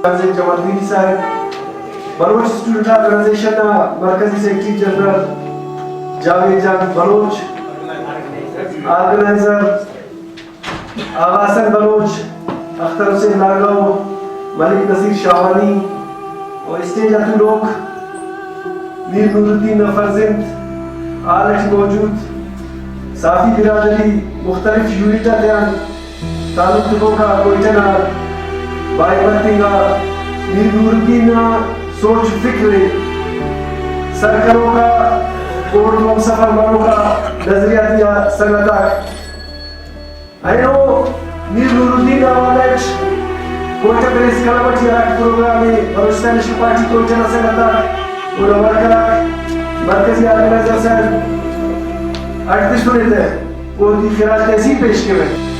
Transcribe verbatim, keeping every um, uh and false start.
جمالدینی صاحب، بلوچ اسٹوڈنٹ آرگنائزیشن نا مرکزی سیکرٹری جنرل جاوید جان بلوچ، آرگنائزر آغا حسن بلوچ، اختر حسین ناگو، ملک نصیر شاہوانی و اسٹیج آ تولوک میر نور الدین نا فرزند، ہال اٹی موجود صحافی برادری، مختلف یونٹ آتیان تعلق تخوک آ کوئٹہ نا باہمت انگا میر نور الدین نا سوچ و فکر ءِ سر کروک آ، اوڑتون ہم سفر مروک آ نظریاتی آ سنگت آک، اینو میر نور الدین نا حوالہ اٹ کوئٹہ پریس کلب اٹی ہرا پروگرام ءِ بلوچستان نیشنل پارٹی کوئٹہ نا سنگت آک، اونا ورکر آک، مرکزی آرگنائزر صاحب اٹ تسنے تہ اودے خراج تحسین پیش کیوہ۔